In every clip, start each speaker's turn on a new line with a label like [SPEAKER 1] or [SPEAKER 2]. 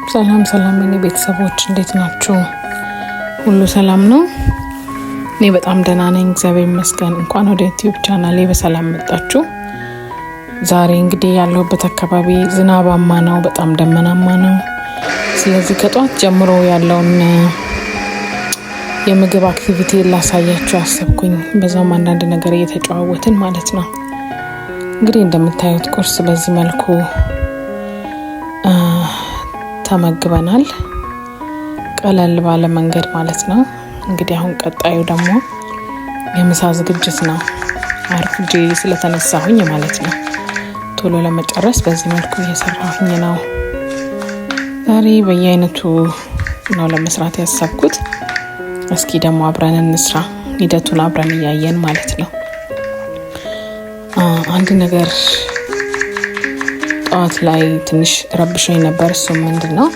[SPEAKER 1] ሰላም ሰላም የኔ ቤተሰቦች እንዴት ናችሁ? ሁሉ ሰላም ነው? እኔ በጣም ደህና ነኝ፣ እግዚአብሔር ይመስገን። እንኳን ወደ ዩቲዩብ ቻናሌ በሰላም መጣችሁ። ዛሬ እንግዲህ ያለሁበት አካባቢ ዝናባማ ነው፣ በጣም ደመናማ ነው። ስለዚህ ከጧት ጀምሮ ያለውን የምግብ activity ላሳያችሁ አሰብኩኝ። በዛውም አንዳንድ ነገር እየተጨዋወትን ማለት ነው። እንግዲህ እንደምታዩት ቁርስ በዚህ መልኩ ተመግበናል። ቀለል ባለ መንገድ ማለት ነው። እንግዲህ አሁን ቀጣዩ ደግሞ የምሳ ዝግጅት ነው። አርፍጄ ስለተነሳሁኝ ማለት ነው። ቶሎ ለመጨረስ በዚህ መልኩ እየሰራሁኝ ነው። ዛሬ በየአይነቱ ነው ለመስራት ያሰብኩት። እስኪ ደግሞ አብረን እንስራ፣ ሂደቱን አብረን እያየን ማለት ነው። አንድ ነገር ጠዋት ላይ ትንሽ ረብሾኝ ነበር። እሱም ምንድን ነው፣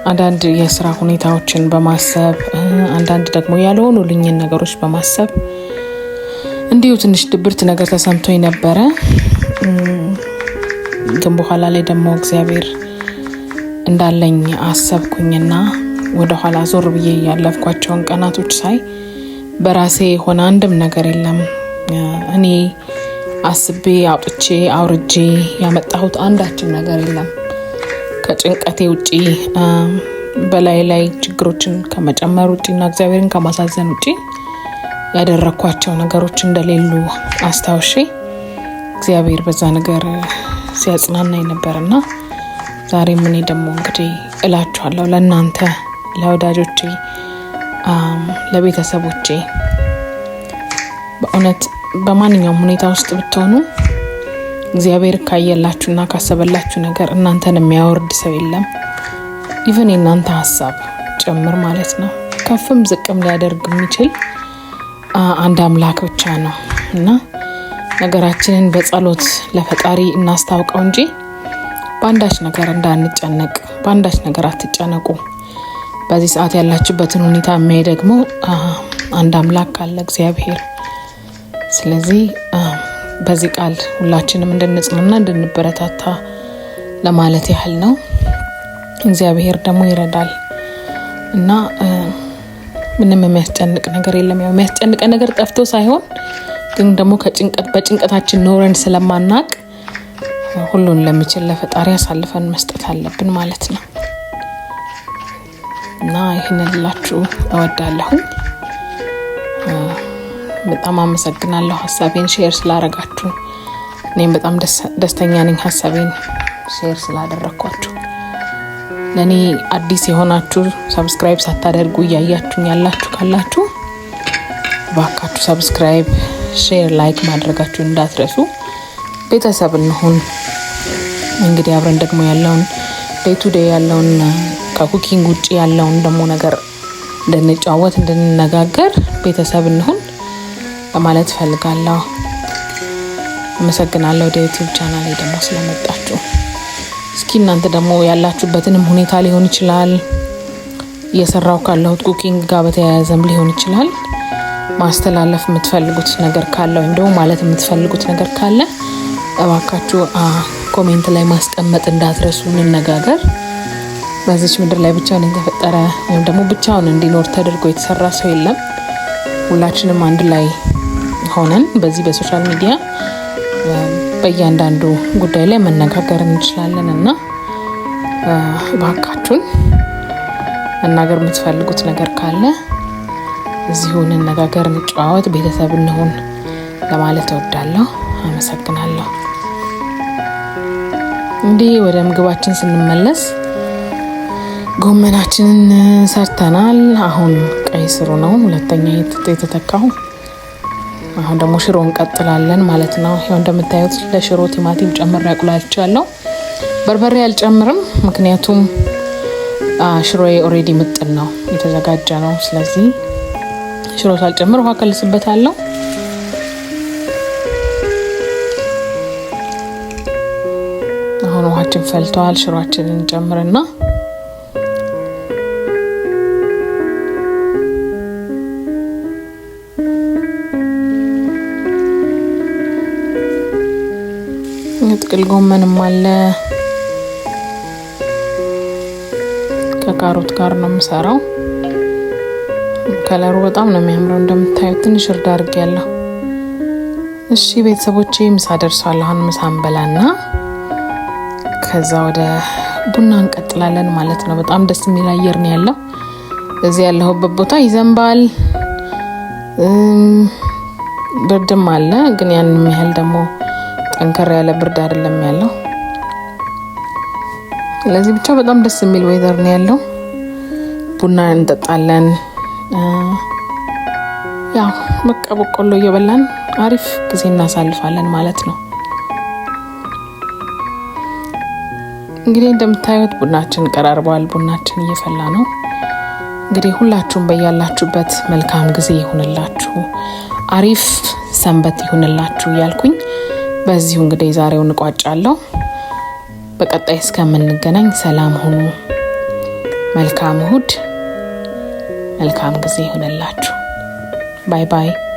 [SPEAKER 1] አንዳንድ የስራ ሁኔታዎችን በማሰብ፣ አንዳንድ ደግሞ ያልሆኑልኝን ነገሮች በማሰብ እንዲሁ ትንሽ ድብርት ነገር ተሰምቶኝ ነበረ። ግን በኋላ ላይ ደግሞ እግዚአብሔር እንዳለኝ አሰብኩኝና ወደኋላ ዞር ብዬ ያለፍኳቸውን ቀናቶች ሳይ በራሴ የሆነ አንድም ነገር የለም። እኔ አስቤ አውጥቼ አውርጄ ያመጣሁት አንዳችም ነገር የለም። ከጭንቀቴ ውጪ፣ በላይ ላይ ችግሮችን ከመጨመር ውጪ እና እግዚአብሔርን ከማሳዘን ውጪ ያደረግኳቸው ነገሮች እንደሌሉ አስታውሼ እግዚአብሔር በዛ ነገር ሲያጽናናኝ ነበርና ዛሬም እኔ ደግሞ እንግዲህ እላችኋለሁ ለእናንተ፣ ለወዳጆቼ፣ ለቤተሰቦቼ፣ በእውነት በማንኛውም ሁኔታ ውስጥ ብትሆኑ እግዚአብሔር ካየላችሁና ካሰበላችሁ ነገር እናንተን የሚያወርድ ሰው የለም። Even የእናንተ ሀሳብ ጭምር ማለት ነው። ከፍም ዝቅም ሊያደርግ የሚችል አንድ አምላክ ብቻ ነው እና ነገራችንን በጸሎት ለፈጣሪ እናስታውቀው እንጂ በአንዳች ነገር እንዳንጨነቅ፣ በአንዳች ነገር አትጨነቁ። በዚህ ሰዓት ያላችሁበትን ሁኔታ የሚያይ ደግሞ አንድ አምላክ አለ፣ እግዚአብሔር። ስለዚህ በዚህ ቃል ሁላችንም እንድንጽናና እንድንበረታታ ለማለት ያህል ነው። እግዚአብሔር ደግሞ ይረዳል እና ምንም የሚያስጨንቅ ነገር የለም። ያው የሚያስጨንቀ ነገር ጠፍቶ ሳይሆን ግን ደግሞ ከጭንቀት በጭንቀታችን ኖረን ስለማናቅ ሁሉን ለሚችል ለፈጣሪ አሳልፈን መስጠት አለብን ማለት ነው። እና ይህንን ልላችሁ እወዳለሁኝ። በጣም አመሰግናለሁ ሀሳቤን share ስላረጋችሁ። እኔም በጣም ደስተኛ ነኝ ሀሳቤን share ስላደረግኳችሁ። ለእኔ አዲስ የሆናችሁ፣ subscribe ሳታደርጉ እያያችሁኝ ያላችሁ ካላችሁ እባካችሁ subscribe፣ share፣ like ማድረጋችሁ እንዳትረሱ። ቤተሰብ እንሁን። እንግዲህ አብረን ደግሞ ያለውን day to day ያለውን፣ ከ cooking ውጭ ያለውን ደግሞ ነገር እንድንጨዋወት፣ እንድንነጋገር ቤተሰብ እንሁን ለማለት እፈልጋለሁ። አመሰግናለሁ ወደ ዩቲዩብ ቻናሌ ደግሞ ስለመጣችሁ። እስኪ እናንተ ደግሞ ያላችሁበትንም ሁኔታ ሊሆን ይችላል፣ እየሰራው ካለሁት cooking ጋር በተያያዘም ሊሆን ይችላል፣ ማስተላለፍ የምትፈልጉት ነገር ካለ ወይም ደግሞ ማለት የምትፈልጉት ነገር ካለ እባካችሁ comment ላይ ማስቀመጥ እንዳትረሱ። እንነጋገር። በዚች ምድር ላይ ብቻውን የተፈጠረ ወይም ደግሞ ብቻውን እንዲኖር ተደርጎ የተሰራ ሰው የለም። ሁላችንም አንድ ላይ ሆነን በዚህ በ social media በእያንዳንዱ ጉዳይ ላይ መነጋገር እንችላለን እና እባካችሁን መናገር የምትፈልጉት ነገር ካለ እዚሁ እንነጋገር፣ እንጨዋወት፣ ቤተሰብ እንሁን ለማለት እወዳለሁ። አመሰግናለሁ። እንዲህ ወደ ምግባችን ስንመለስ ጎመናችንን ሰርተናል። አሁን ቀይ ስሩ ነው ሁለተኛ የተተካው። አሁን ደግሞ ሽሮ እንቀጥላለን ማለት ነው። ይኸው እንደምታዩት ለሽሮ ቲማቲም ጨምሬ አቁላልቻለሁ። በርበሬ አልጨምርም፣ ምክንያቱም ሽሮዬ already ምጥን ነው፣ የተዘጋጀ ነው። ስለዚህ ሽሮ ሳልጨምር ውሃ ከልስበታለሁ። አሁን ውሃችን ፈልተዋል። ሽሮአችንን እንጨምርና ጥቅል ጎመንም አለ። ከካሮት ጋር ነው የምሰራው። Color ኡ በጣም ነው የሚያምረው እንደምታዩት። ትንሽ እርድ አድርጌያለሁ። እሺ ቤተሰቦቼ፣ ምሳ ደርሷል። አሁን ምሳ እንበላና ከዛ ወደ ቡና እንቀጥላለን ማለት ነው። በጣም ደስ የሚል አየር ነው ያለው። እዚህ ያለሁበት ቦታ ይዘንባል፣ ብርድም አለ። ግን ያን ያህል ደግሞ ጠንከር ያለ ብርድ አይደለም ያለው። ስለዚህ ብቻ በጣም ደስ የሚል weather ነው ያለው። ቡና እንጠጣለን። ያው በቃ በቆሎ እየበላን አሪፍ ጊዜ እናሳልፋለን ማለት ነው። እንግዲህ እንደምታዩት ቡናችን ቀራርበዋል። ቡናችን እየፈላ ነው። እንግዲህ ሁላችሁም በያላችሁበት መልካም ጊዜ ይሁንላችሁ፣ አሪፍ ሰንበት ይሁንላችሁ እያልኩኝ በዚሁ እንግዲህ ዛሬውን እቋጫለሁ። በቀጣይ እስከምንገናኝ ሰላም ሁኑ። መልካም እሁድ፣ መልካም ጊዜ ይሁንላችሁ። Bye bye።